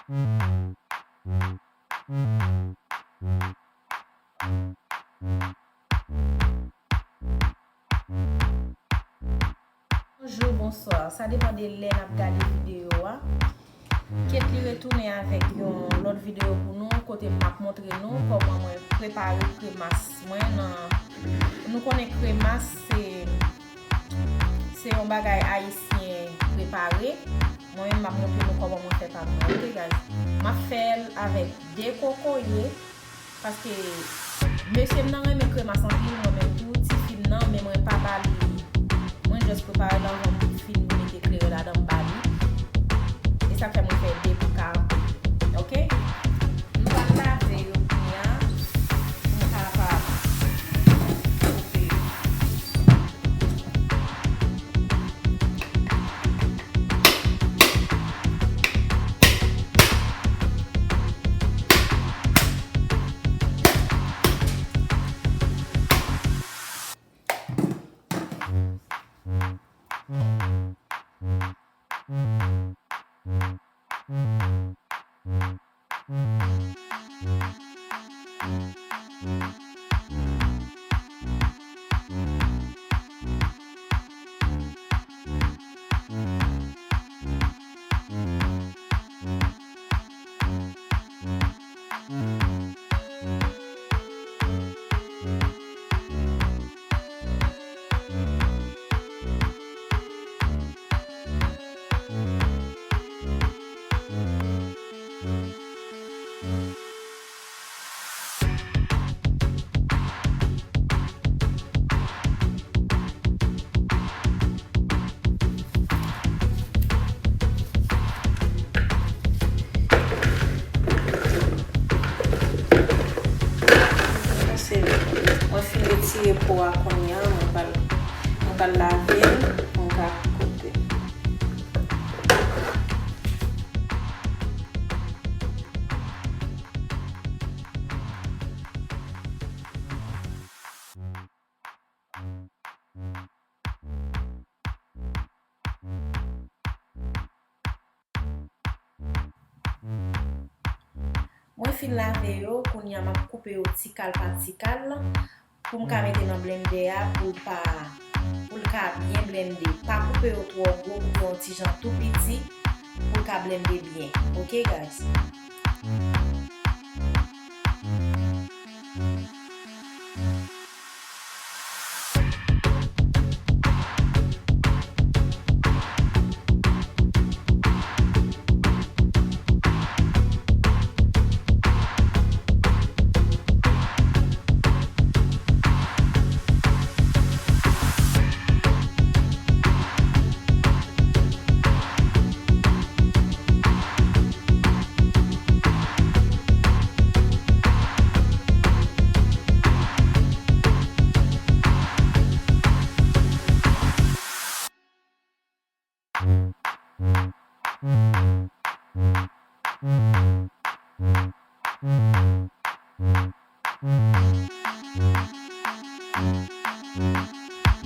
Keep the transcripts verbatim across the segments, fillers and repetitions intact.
Bonjou, bonswa. Sa depann de lè n ap gade videyo a. Ketly retounen avèk yon lòt videyo pou nou, kote m ap montre nou kòman mwen prepare kremas mwen nan, nou konnen kremas se, se yon bagay ayisyen prepare. Mwen menm, m ap montre nou kòman mwen fè pa m nan, ok, guys? M ap fè l avèk de kokoye, paske mesye m nan renmen kremas anpil, mwen menm tou, tifi m nan, men mwen pa ba li. Mwen just prepare l anvan m fin mete kleren ladan m ba li. E sa k fè mwen fè de pou ka anpil. Ok? M pral lave yo kounye a pou m kapab koupe yo. Mwen fin retire po a kounye a, mwen pral, mwen pral lave l pou m ka koupe. Mwen fin lave yo, kounye a m ap koupe yo ti kal pa ti kal pou m ka mete nan blendè a pou l pa, pou l ka byen blende. Pa koupe yo twò gwo, koupe yon ti jan tou piti pou l ka blende byen. Ok, guys?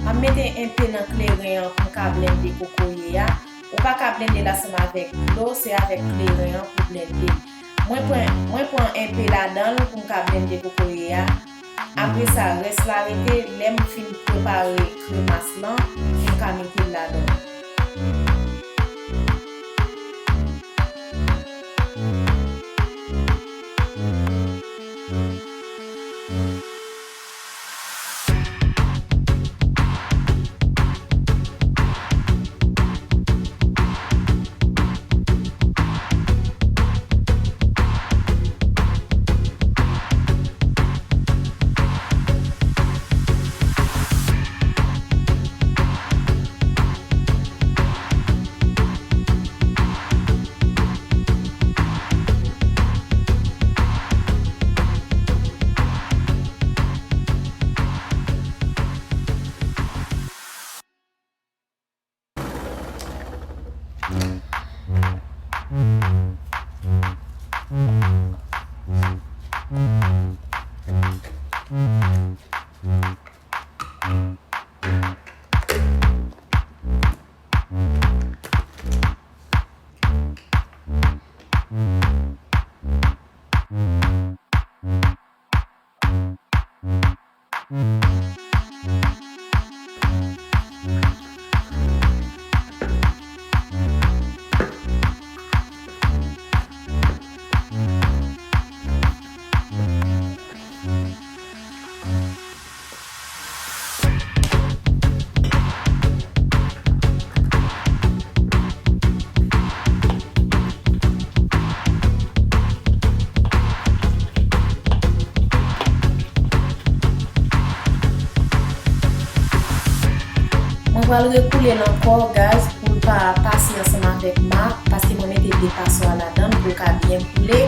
M ap mete enpe nan kleren an pou m ka blende kokoye a. Ou pa ka blende l ansanm avèk dlo, se avèk kleren an pou blende. Mwen pran, mwen pran enpe ladan l pou m ka blende kokoye a. Apre sa, rès la rete lè m fin prepare kremas lan pou m ka mete l ladan. Mwen pral rekoule l ankò, guys, pou l pa pase ansanm avèk ma, paske mwen mete de paswa ladan l pou l ka byen koule,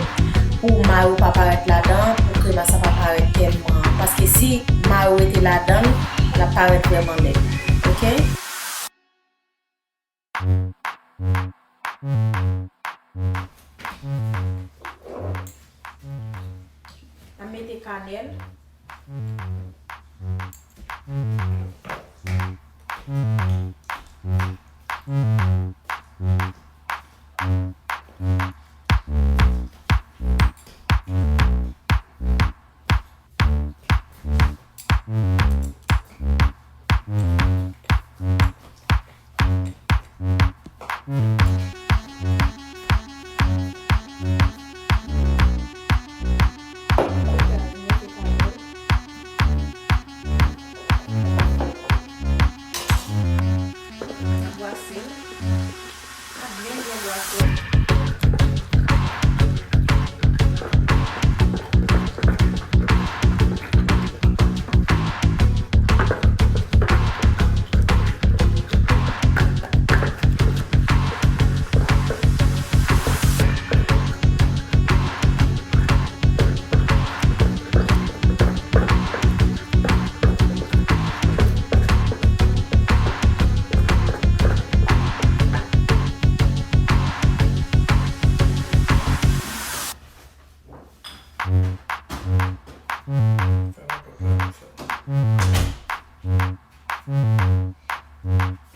pou ma yo pa parèt ladan, pou kremas la pa parèt tèlman. Paske si ma yo rete ladan l, l ap parèt vrèman lèd. Oke? N ap mete kanèl. N ap bwase l. N ap byen, byen bwase l.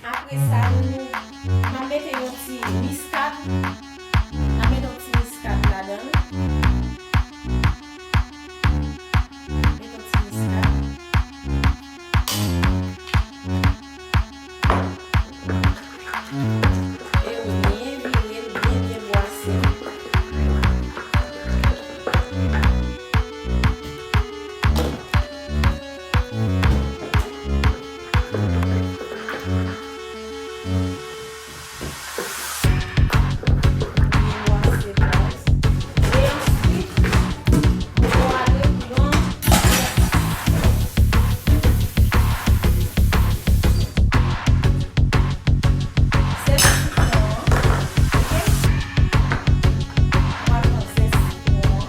Apre sa, nou, n ap mete yon ti miskad. N ap mete yon ti miskad ladan l. Mete yon ti miskad. E wi, byen vire l, byen, byen bwase l. Byen bwase, guys. E answit, nou pral ale pran zès sitwon an, oke? Nou pral pran zès sitwon an.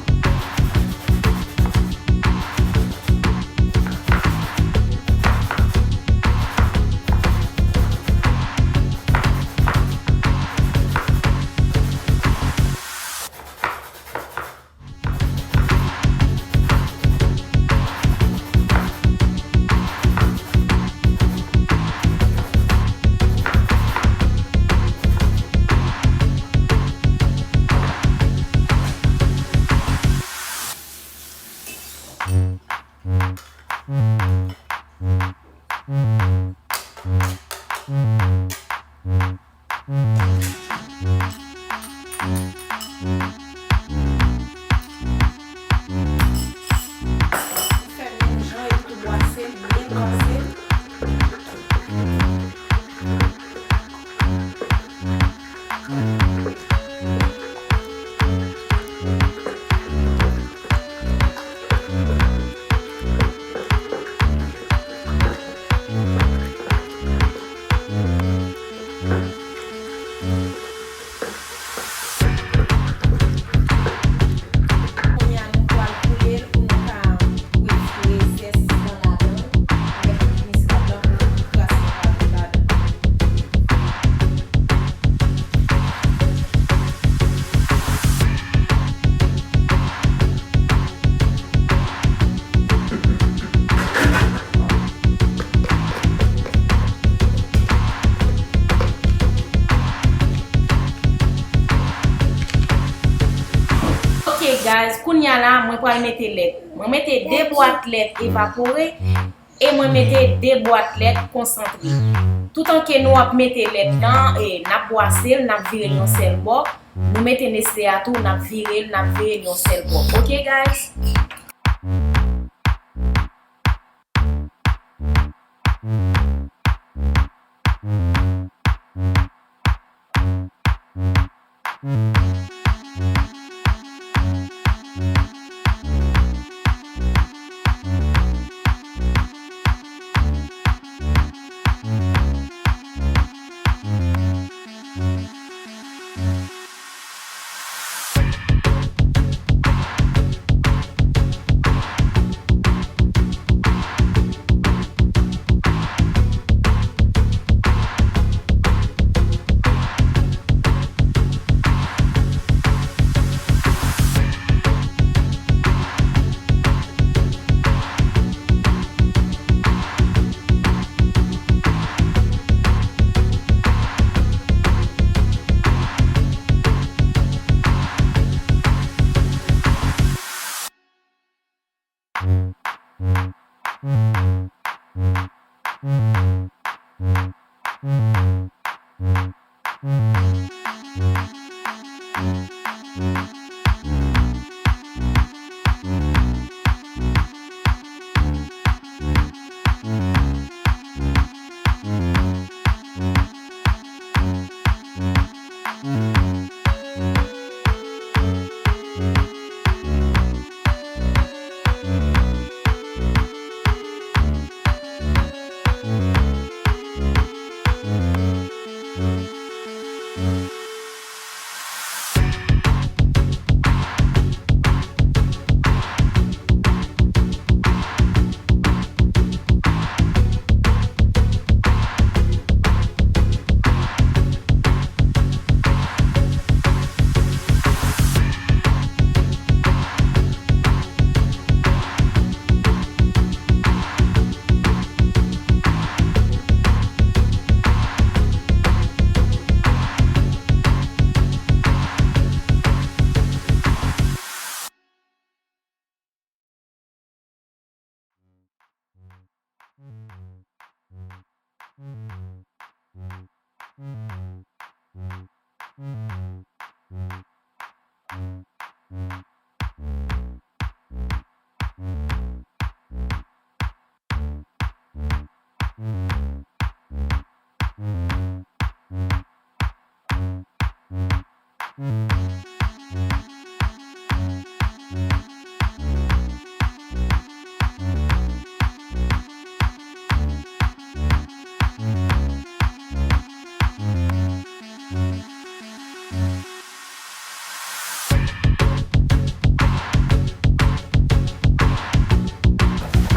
Fè menm jan epi tou bwase l, byen bwase l. Kounye a, nou pral koule l pou nou ka retire zès lan ladan l avèk tout miskad lan pou tout kras lan pa ret ladan l. Ok, guys, kounye a la, mwen pral mete lèt. Mwen mete de bwat lèt evapore e mwen mete de bwat lèt konsantre. Toutan ke nou ap mete lèt lan, e, n ap bwase l, n ap vire l yon sèl bò. Nou mete Nestlé a tou, n ap vire l, n ap vire l yon sèl bò. Ok, guys?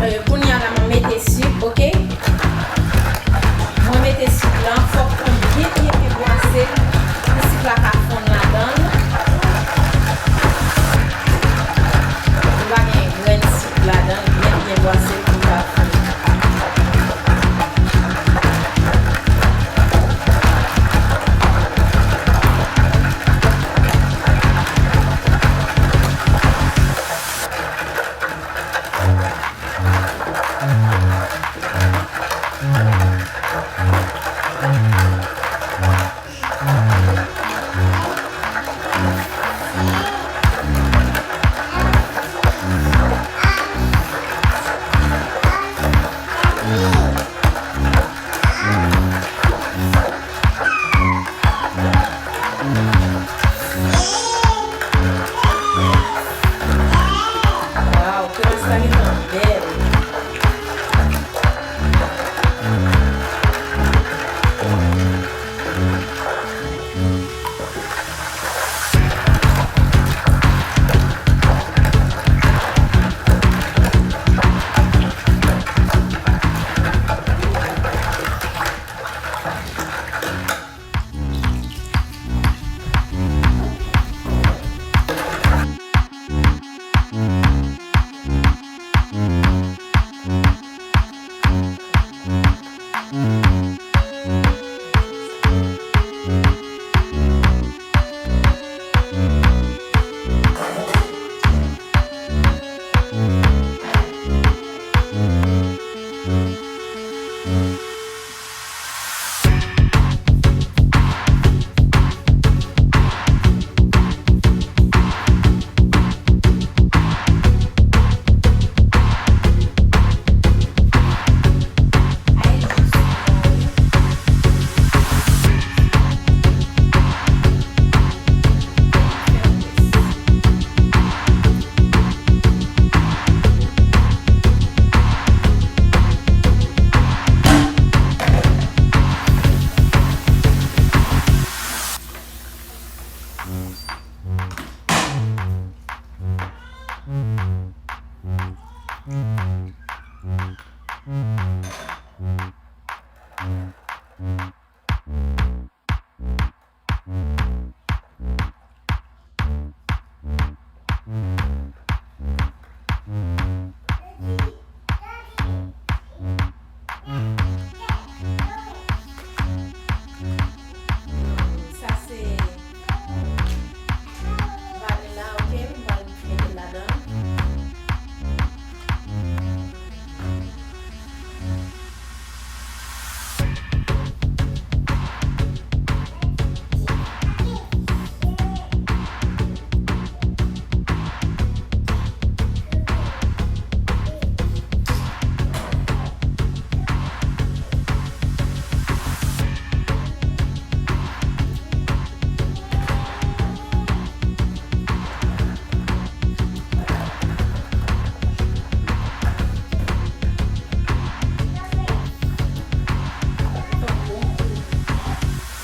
Euh, kounye a la, mwen mete sik, ok? Mwen mete sik lan, fòk mwen byen, byen, byen bwase l pou sik la ka fonn ladan l. Sa se vanila, ok? M pral mete l ladan.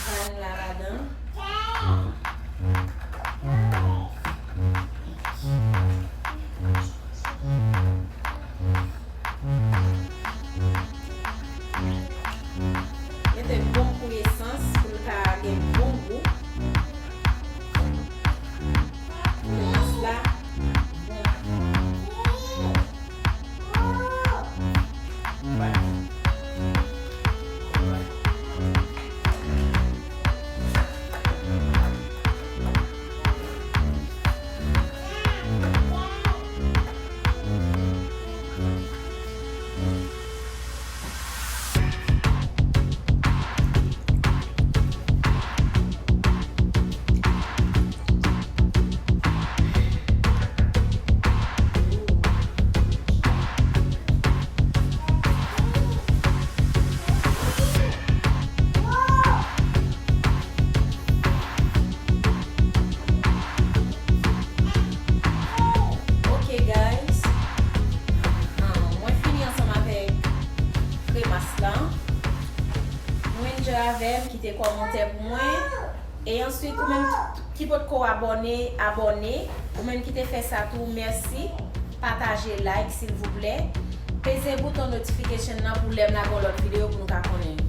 Vanila ladan. Mete bon kou esans pou l ka gen bon gou. Esans la, bon. Ok, guys. Ah, mwen fini ansanm avèk kremas la. Nou enjoy avè m, kite kòmantè pou mwen. E answit, ou menm ki potko abòne, abòne. Ou menm ki te fè sa tou, mèsi. Pataje, like, silvouplè. Peze bouton notification nan pou lè m lage yon lòt videyo pou nou ka konnen.